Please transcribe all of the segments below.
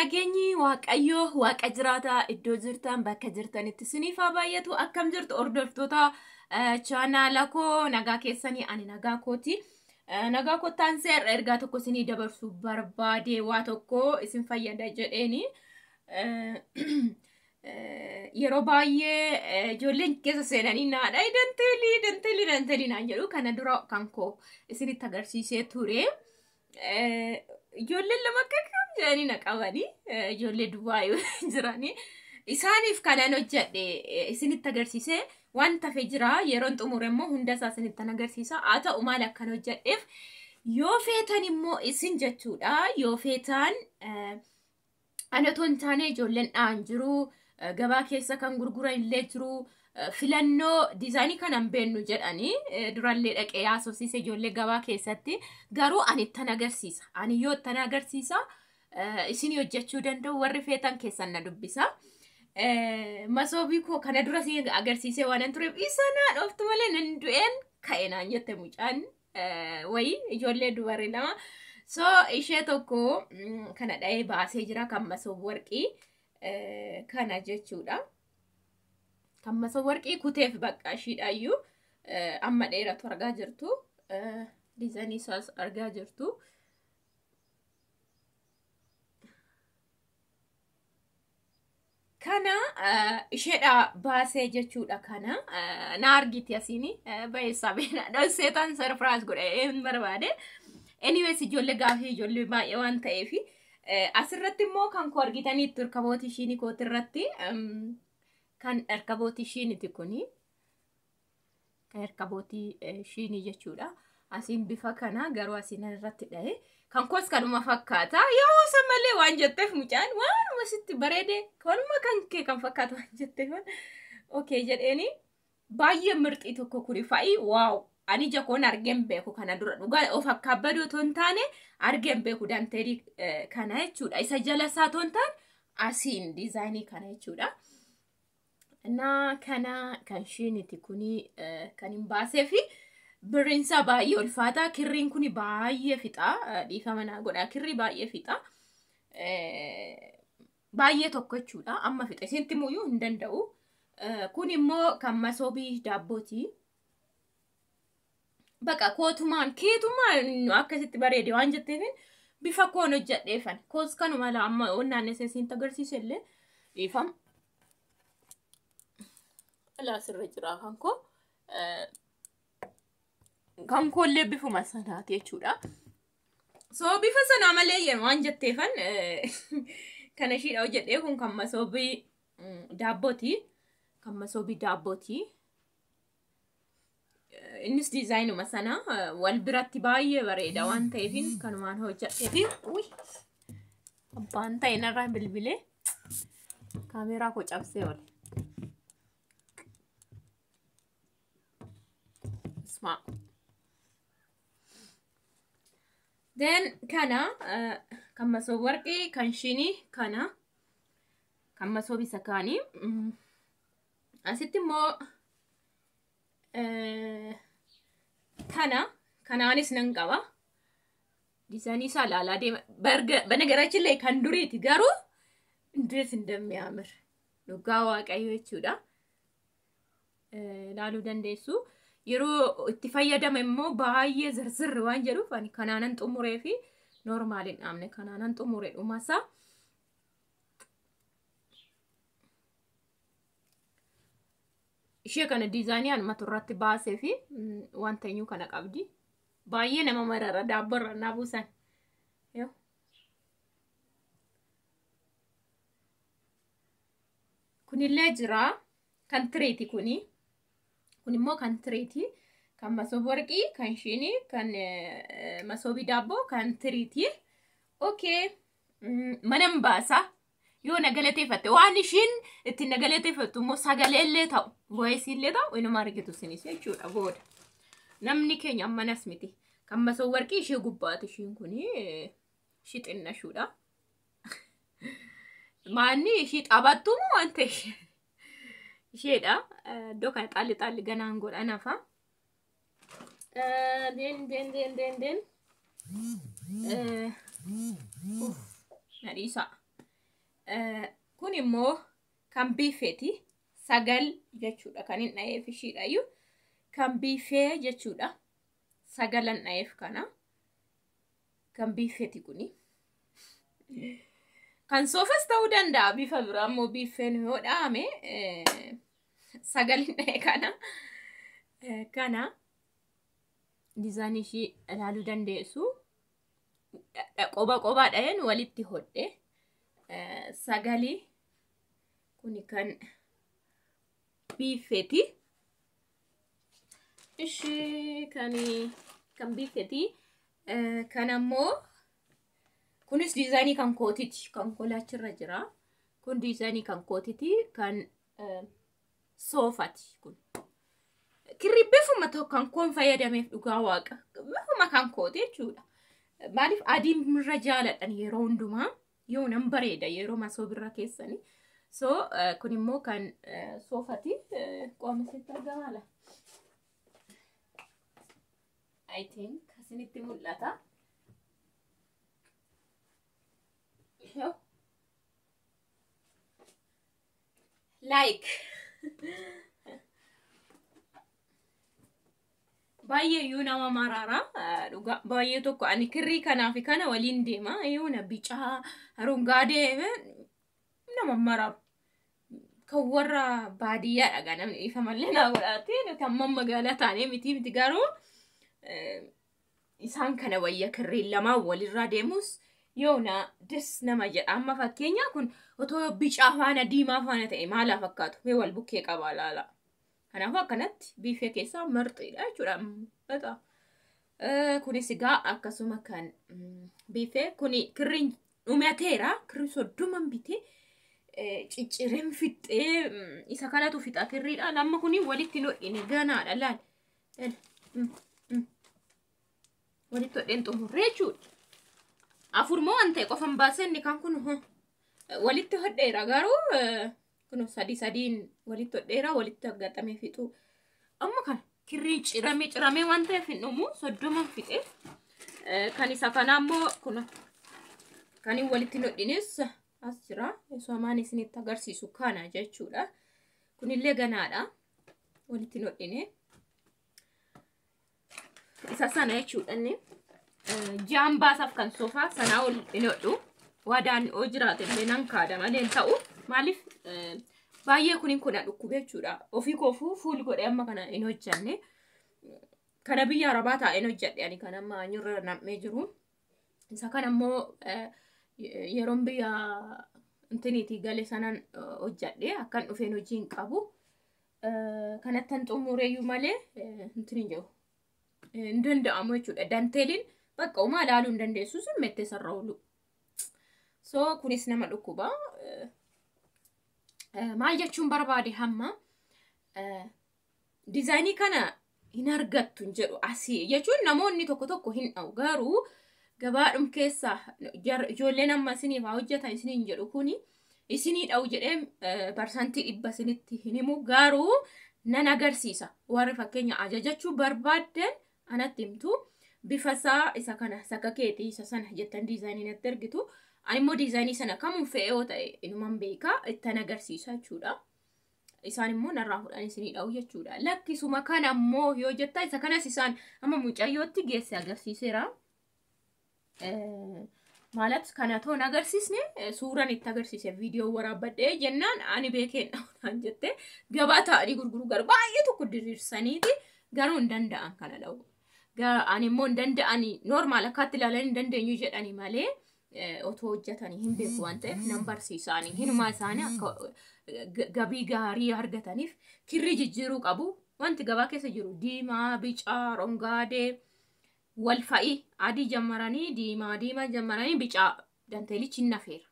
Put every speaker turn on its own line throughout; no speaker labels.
Nageenyi Waaqayyoo waaqa jiraataa iddoo jirtan bakka jirtanitti isiniif haa baay'atu. Akkam jirtu hordoftoota chaanaala koo? Nagaa keessanii? Ani nagaa kooti. Nagaa kottaan seerra ergaa tokko isinii dabarsuu barbaade, waa tokko isin fayyada jedheeni. Yeroo baay'ee ijoolleen keessa seenanii naadha danteelii danteelii danteelii naan jedhu. Kana dura kan koo isinitti agarsiisee ture. Ijoolleen lama akka kam jedhanii na qabanii, ijoollee Dubaayii jiranii. Isaaniif kanan hojjedhe isinitti agarsiisee waan tafe jira. Yeroon xumure immoo hunda isaa isinitti agarsiisa. Haa ta'u, maal akkan hojjedheef yoo feetan immoo isin jechuudha. Yoo feetan, ani otoo hin taane ijoolleen dha'an jiru. Gabaa keessa kan gurguran illee jiru. Filannoo diizaayinii kana hin beennu jedhanii durallee dhaqee haasofsiise ijoollee gabaa keessatti. Garuu ani ittan agarsiisa. Ani yoo ittan agarsiisa, isin hojjechuu danda'u warri feetan keessan na dubbisa. Masoobii koo kana dura isin agarsiisee waan tureef, isa naa dhooftu malee nan du'een ka'e naan jette mucaan wayii, ijoollee dubarri lama. So ishee tokko kana dha'ee baasee jira, kan masoob warqii kana jechuudha. Kan masoob warqii kuteef bakka ishiidhaayyuu amma dheeratu argaa jirtu. Diizaayinii isaas argaa jirtu. Kana isheedha baasee jechuudha. Kana na argiti asiini bayeessaa beena dhosseetaan sarfiraas godhe hin barbaade. Anyways, ijoollee gaafii ijoollee baay'ee waan ta'eef, asirratti immoo kan koo argitaniittu irkabootii ishiinii kooti irratti, kan irkabootii ishiiniti kuni. Kan irkabootii ishiinii jechuudha. Asiin bifa kana garuu asiin irratti dha'e. Kan koos kanuma fakkaata. Yoo isa malee waan jetteef, mucaan waanuma sitti bareede kanuma kan kee kan fakkaatu waan jetteef, okay jedheeni. Baay'ee mirxii tokko kuni fa'i, wow! Ani ija koon argeen beeku kana dura, dhugaa of akkaabbaduu otoo hin taane argeen beeku danteelii kana jechuudha. Isa jala isaa otoo hin taane asiin diizaayinii kana jechuudha. Naa kana kan shiiniti kuni kan hin baasee fi birriinsaa baay'ee ulfaata. Kirriin kuni baay'ee fixa. Dhiifama naa godha. Kirrii baay'ee fixa. Baay'ee tokko jechuudha. Amma fixa. Isinitti muyyuu hin danda'u. Kun immoo kan masoobii daabbooti. Baqa kootumaan keetumaan akkasitti bareede waan jetteef bifa koon hojjedheefan. Koos kanuma laa amma onnaan isinitti agarsiise illee, dhiifama. Alaa asirra jira kan koo. Kan koollee bifuma sanaati jechuudha. So bifa sanaa malee waan jetteefan kana ishiidha hojjedhee. Kun kan masoobii daabbooti. Kan masoobii daabbooti. Innis diizaayinuma sana wal biratti baay'ee bareeda waan ta'eef kanumaan hojjedheefi. Abbaan ta'e narraa bilbilee kaameeraa koo cabsee oole. Ismaa. Then kana kan masoob warqii kan shinii kana kan masoob isa kaanii. Asitti immoo kana kanaanis nan qaba. Diizaayinii isaa ilaalaa deema. በነገራችን ላይ kan duriiti garuu እንዴት እንደሚያምር dhugaa Waaqayyo jechuudha. Ilaaluu dandeessu. Yeroo itti fayyadama immoo baay'ee zirzirri waan jedhuuf ani kanaanan xumuree fi normaaliin dhaabne kanaanan xumure dhumasaa. Ishee kana diizaayinii anumatu irratti baasee fi wanta eenyu kana qabdi. Baay'ee nama marara daabboo irra naa buusan. Kunillee jira. Kan tireeti kuni. Kun immoo kan tireeti. Kan masoob warqii, kan shinii, kan masoobii daabboo, kan tiriiti. Okay. Manan baasa. Yoo na galateeffatte, waan ishiin ittiin na galateeffattu immoo sagaleellee ta'u, voisiillee ta'u inuma argitu isinis jechuudha booda. Namni keenya ammanas miti. Kan masoob warqii ishee gubbaati, ishiin kuni ishii xinnashuudha. Maanni ishii taphattumu waan ta'e isheedha. Iddoo kana xaalli xaalli ganaan godhan hafa. Deen deen deen deen deen. Na dhiisaa. Kun immoo kan biifeeti. 9 jechuudha kan hin dha'eef ishiidhayyuu. Kan biifee jechuudha. 9 dha'eef kana. Kan biifeeti kuni. Kan soofas ta'uu danda'a bifa biraa immoo biifeen yoo dha'ame 9 dha'e kana. Kana diizaayinii ishii ilaaluu dandeessu. Qoba qobaa dha'een walitti hodhe. 9 kuni kan biifeeti. Ishii kan biifeeti. Kan ammoo kunis diizaayinii kan kootiiti. Kan kolaachirra jira. Kun diizaayinii kan kootiiti. Kan soofaati kun. Kirri bifuma tokko kan koon fayyadameef dhugaa waaqa. Bifuma kan kooti jechuudha. Maaliif adiin irra jaaladhan yeroo hundumaa yoo nan bareeda yeroo masoo birra keessanii. So kun immoo kan soofati. Qooma sitti argamaa la. I think asinitti mul'ata. Like. Baay'ee iyyuu nama maraara. Dhugaa baay'ee tokko ani kirrii kanaa fi kana waliin deema. Yoo na bicaa arongaadee nama mararu. Kan warra baadiyyaadha gaa namni ifa mallee naa godhaate nuti amma magaalaa taanee miti miti garuu isaan kana wayya kirriin lamaan walirraa deemus yoo na des nama jedha. Amma fakkeenya kun otoo bicaa faana diimaa faana ta'e maalaa fakkaatu mee wal bukkee qabaa laala. Kanaafuu akkanatti biifee keessaa marxiidha jechuudha. Kunis egaa akkasuma kan biifee kuni kirriin dhumateera. Kirrii 30 bitee ciccireen fixee isa kanatu fixa kirriidha. Amma kuni walitti hodhine ganaadha laal. Walitti hodheen xumurree jechuudha. 4 moo waan ta'e qofan baasee inni kan kun walitti hodheera garuu kun 3 3 walitti hodheera walitti aggaxamee fixu. Amma kana kirrii ciramee ciramee waan ta'eef hin dhumu 30 fixe. Kan isa kanaa immoo kun kan walitti hodhines as jira. Somaan isinitti agarsiisu kana jechuudha. Kunillee ganaadha. Walitti hodhine. Isa sana jechuudha inni. Jaan baasaaf kan soofaa sanaa ol hin hodhu. Waadaan oo jiraate illee nan kaada malee hin ta'u. Maaliif baay'ee kunin kuna dhukkube jechuudha. Ofii koofuu fuul godhee amma kana hin hojjanne. Kana biyya Arabaa taa'een hojjadhe ani kan amma anyurra nam'ee jiru. Isa kana immoo yeroon biyya intiniitii gale sanan hojjadhe akkan dhufeen hojii hin qabu. Kanattan xumureeyyuu malee intiniin jiru. Hin danda'amu jechuudha. Danteeliin bakka uumaa ilaaluu hin dandeessu sun mettee sarara oolu. So kunis nama dhukkuba. Maal jechuun barbaade hamma diizaayinii kana hin argattu hin jedhu asii jechuun namoonni tokko tokko hin dha'u garuu gabaadhum keessaa ijoolleen amma isiniif haa hojjetan isiniin jedhu kuni isinii dha'u jedhee 100% isinitti hin himu garuu nan agarsiisa. Warri fakkeenya ajajachuu barbaaddan anatti himtu bifa isaa isa kana sakka keetii isa sana jettan diizaayinii natti ergitu. Ani immoo diizaayinii sana kamuun fe'ee yoo ta'e inuman beekaa ittan agarsiisa jechuudha. Isaan immoo narraa fuudhanii isinii dha'u jechuudha. Lakkisuma kana immoo yoo jetta isa kanas isaan amma mucayyootti geesse agarsiiseera. Maalat kana toon agarsiisne suuraan itti agarsiise viidiyoo waraabbadhee jennaan ani beekeen dha'uudhaan jette gabaa ta'anii gurguruu garuu baay'ee tokko diriirsaniiti garuu hin danda'an kana dha'u. Ani immoo hin danda'anii noormaal akkaatti ilaalan hin dandeenyu jedhanii malee otoo hojjetanii hin beeku waan ta'eef nan barsiisaanii hinumaa isaanii akka gabii gaarii argataniif kirrii jijjiiruu qabu. Wanti gabaa keessa jiru diimaa, bicaa, rongaadee wal fa'i adii jammaranii diimaa diimaa jammaranii bicaa danteelichi hin nafeera.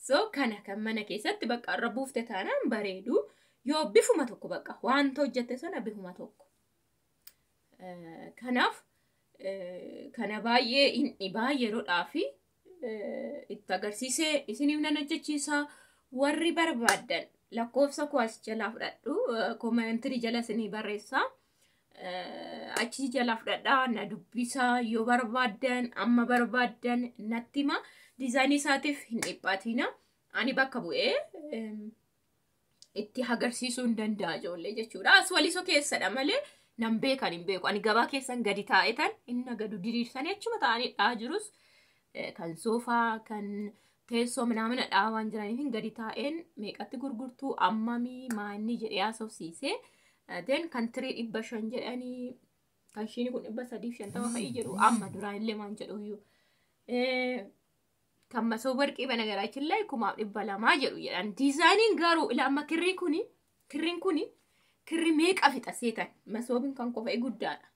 So kana kan mana keessatti bakka irra buufte taanaan bareedu yoo bifuma tokko bakka wanta hojjette sana bifuma tokko. Kanaaf kana baay'ee hin dhibaa yeroodhaa fi itti agarsiisee isiniif nan hojjechiisa. Warri barbaaddan lakkoofsa koo as jalaa fudhadhu koomentirii jala isinii barreessa. Achi jalaa fudhadhaa na dubbisaa yoo barbaaddan amma barbaaddan natti hima. Diizaayinii isaatiif hin dhiphatina. Ani bakka bu'ee itti agarsiisuu hin danda'a ijoollee jechuudha. As Walisoo keessadha malee nan beekan hin beeku. Ani gabaa keessan gadi taa'etan inni gadu diriirsanii achuma taa'anii dha'aa jirus kan soofaa kan teessoo minaamina dha'aa waan jiraniif hin gadi taa'een meeqatti gurgurtuu ammamii maanni jedhee haasofsiisee then kan tirii 500 jedhanii kan ishiin kun 350 fa'ii jedhu amma duraan illee waan jedhu iyyuu. Kan masoo warqii banagaraachin lay 1200 jedhu jedhan. Diizaayiniin garuu ila amma kirriin kuni kirri meeqa fixa seetan masoobiin kan kofa'e guddaadha.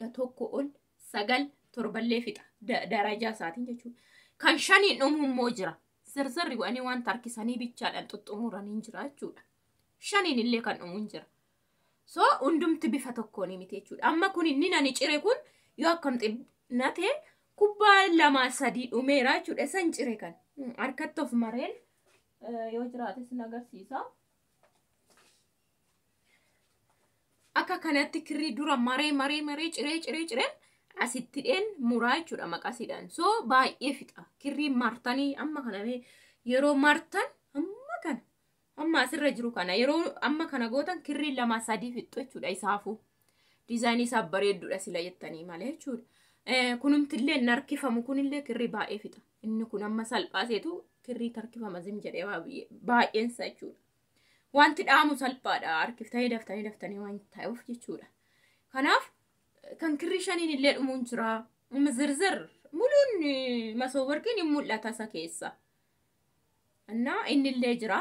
11 ol, 9, 7llee fixa darajaa isaatiin jechuudha. Kan shaniin dhumu immoo jira. Zirzirri godhanii waan harkisanii bichaadhaan xuxxumuranii jira jechuudha. Shaniin illee kan dhumu hin jira. So hundumti bifa tokkoon miti jechuudha. Amma kun inni nani cire kun yoo akkam xinnate kubbaa lama sadii dhumeera jechuudha. Isan cire kan harkatti of mareen yoo jiraates na agarsiisa. Akka kanatti kirrii dura maree maree maree ciree ciree cireen asitti dheen muraa jechuudha maqasiidhaan. So baay'ee fixa. Kirrii martanii amma kana yeroo martan amma kana amma asirra jiru kana yeroo amma kana gootan kirrii lama sadii fixxu jechuudha isaafuu. Diizaayinii isaa bareedduudha sila jettanii malee jechuudha. Kunumtillee hin harkifamu kunillee kirrii baay'ee fixa. Inni kun amma salphaaseetu kirrii harkifama zim jedhee baay'eensa jechuudha. Wanti dhaamu salphaadha harkiftanii daftanii daftanii waan ta'uuf jechuudha. Kanaaf kan kirrii shaniin illee dhumuun jira. Zirzir muluun masoo warqiin hin mul'ata isa keessa. Innaa inni illee jira.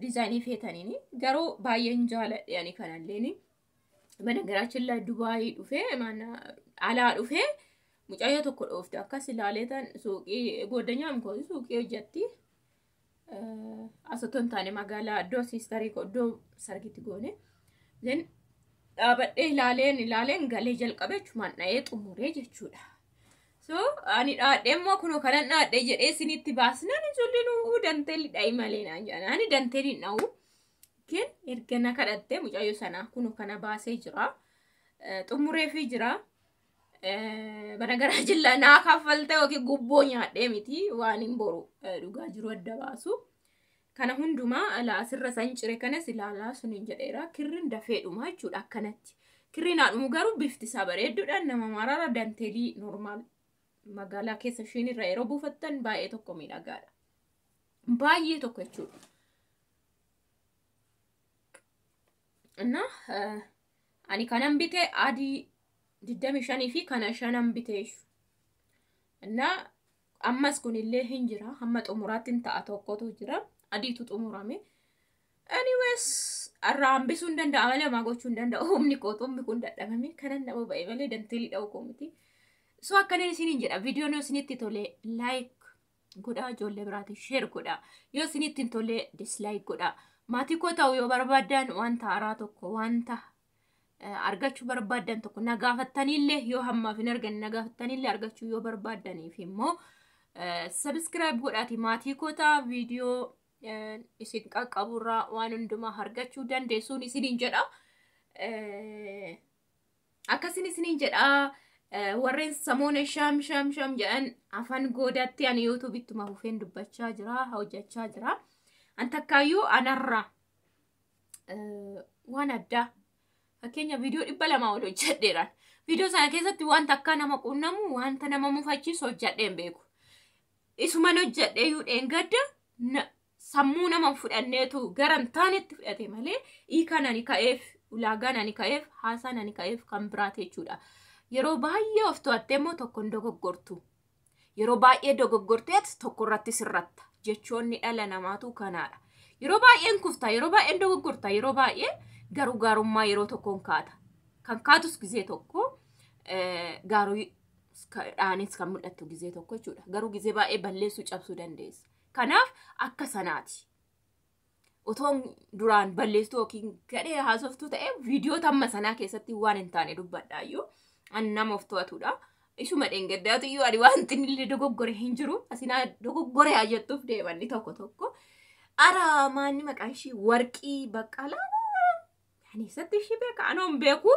Diizaayinii feetaniini garuu baay'een jaaladhe ani kanalleeni. Banagaraachin laa Dubaayii dhufee mana alaa dhufee mucayyoo tokko dhoofte akkas ilaaleetan suuqii goddanyaa mikooti suuqii hojjetti. As otoo hin taane magaalaa iddoo siistarii iddoo sargitti goone. Then dhaabadhee ilaaleen ilaaleen galee jalqabe jechumaan dha'ee xumuree jechuudha. So ani dhaadhee immoo kunoo kanan dhaadhee jedhee isinitti baasnaan ijoolleen uu danteelli dha'i malee naan jedhan. Ani danteelli hin dha'u. Kin erga na kadhattee mucayyoo sanaa kunoo kana baasee jira. Xumureefii jira. Banagaraa jilla naa kaffaltee yookiin gubboo nyaadhee miti waan hin boru dhugaa jiru adda baasu. Kana hundumaa alaa asirra san cire kanas ilaalaa suniin jedheera. Kirriin dafee dhuma jechuudha akkanatti. Kirriin haa dhumu garuu bifti isaa bareedduudhaan nama maraara danteelii normal magaalaa keessa ishiin irra yeroo buufattan baay'ee tokko miidhagaadha. Baay'ee tokko jechuudha. እና ani kanan bite adii 25 fi kana shanan bite እና ammas kunillee hin jira hamma xumuraatti hin ta'a tokkotu jira adiitu xumurame. Anyways, irraa hambisuu hin danda'a malee homaa gochuu hin danda'u. Humni koo xummi kun dadhabame kanan nama ba'e malee danteelii dha'u koo miti. So akkana isiniin jedha, viidiyoon yoo isinitti tole like godhaa, ijoollee biraatiin share godhaa, yoo isinitti hin tolle dislike godhaa. Maatii koo ta'u yoo barbaaddan wanta haaraa tokko wanta argachuu barbaaddan tokko na gaafattaniillee yoo hammaaf hin arganne na gaafattaniillee argachuu yoo barbaaddaniif immoo subscribe godhaati maatii koo ta'a, viidiyoo isin qaqqaburraa waan hundumaa argachuu dandeessuun isiniin jedha. Akkasin isiniin jedha. Warreen samoona shaam shaam shaam jedhan afaan goodaatti ani yuutuubittuma fufeen dubbachaa jira, hojjechaa jira. An takkaayyuu anarraa waan addaa fakkeenya viidiyoo 200 ol hojjedheeraan. Viidiyoo sana keessatti wanta akka nama quunnamu wanta nama mufachiisu hojjedhee hin beeku. Isuman hojjedhee iyyuu dheengadda sammuu nama fudhanneetu gara hin taanetti fudhate malee hiikaan ani ka'eef, ulaagaan ani ka'eef, haasaan ani ka'eef kan biraate jechuudha. Yeroo baay'ee of to'attee immoo tokko hin dogoggortu. Yeroo baay'ee dogoggorteet tokko irratti sirratta. Jechoonni dhala namaatu kanaadha. Yeroo baay'een kufta, yeroo baay'een dogoggorta, yeroo baay'ee garuu gaarummaa yeroo tokkoon kaata. Kan kaatus gizee tokko gaaruu dhaanis kan mul'attu gizee tokko jechuudha. Garuu gizee baay'ee balleessuu cabsuu dandeessa. Kanaaf akka sanaati. Otoon duraan balleessituu yookiin gadhee haasoftuu ta'e viidiyoo tamma sanaa keessatti waan hin taane dubbadhaayyuu. Ani nama of to'atudha. Isuma dheengaddaatu iyyuu ani wanti inni dogoggore hin jiru. Asinaa dogoggore haa jettuuf deemanni tokko tokko. Ara maanni maqaan ishii Warqii Baqqalaa. Ani isatti ishii beeka anoon beeku.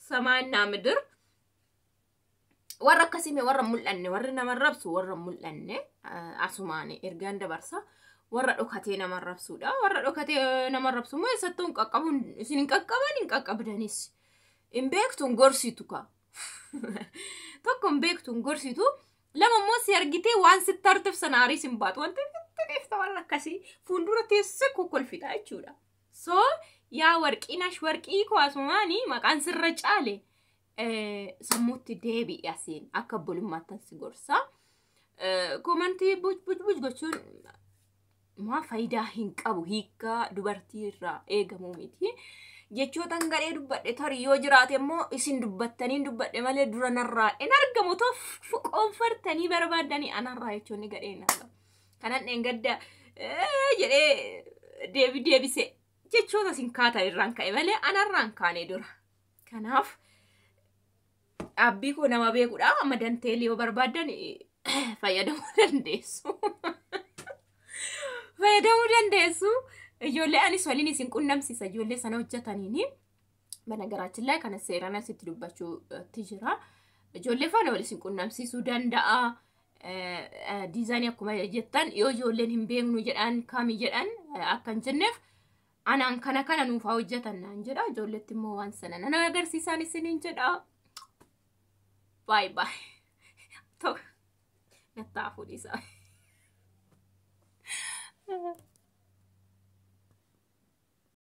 ሰማይና ምድር. Warra akkasii mee warra mul'anne, warri nama rabsu, warra mul'anne asumaan ergaan dabarsa. Warra dhokatee nama rabsuudha. Warra dhokatee nama rabsu immoo eessattuu hin qaqqabu, isin hin qaqqaban, hin qaqqabdanis. Hin beektu, hin gorsitu ka. Tokko hin beektu, hin gorsitu. Lama immoo si argitee waan sitti arteef sana aarii sin baatu. Wanti itti dhiifta, warra akkasii fuuldura teessee kokkolfita jechuudha. So yaa warqiinash, warqii koo, asumaanii maqaan sirra caale, sammuutti deebi'i, asiin akka obbolummaattan si gorsa. Commentii buj buj buj gochuun maa faayidaa hin qabu, hiikkaa dubartii irraa eegamuu miti. Jechoota gadhee dubbadhe tarii yoo jiraate immoo isin dubbattanii dubbadhe malee dura narraa hin argamu. Too qoonfartanii barbaaddanii anarraa jechoonni gadhee hin argamu. Kanan dheengadda jedhee deebi deebise jechoota isin kaatan irraan ka'e malee anarraan kaane dura. Kanaaf dhaabbii koo nama beekudha. Amma danteelii yoo barbaaddan fayyadamuu dandeessu. Fayyadamuu dandeessu. Ijoollee anis waliin isin qunnamsiisa, ijoollee sana hojjetaniini. በነገራችን ላይ kana seeraan asitti dubbachuutti jira. Ijoollee faana wal isin qunnamsiisuu danda'a. Diizaayinii akkuma jettan yoo ijoolleen hin beeknu jedhan kami jedhan akka hin jenneef, anaan kana kana nuuf haa hojjetan naan jedha. Ijoolleetti immoo waan sana nan agarsiisaan isiniin jedha. Baay baay. Tokko nattaafu dhiisaa.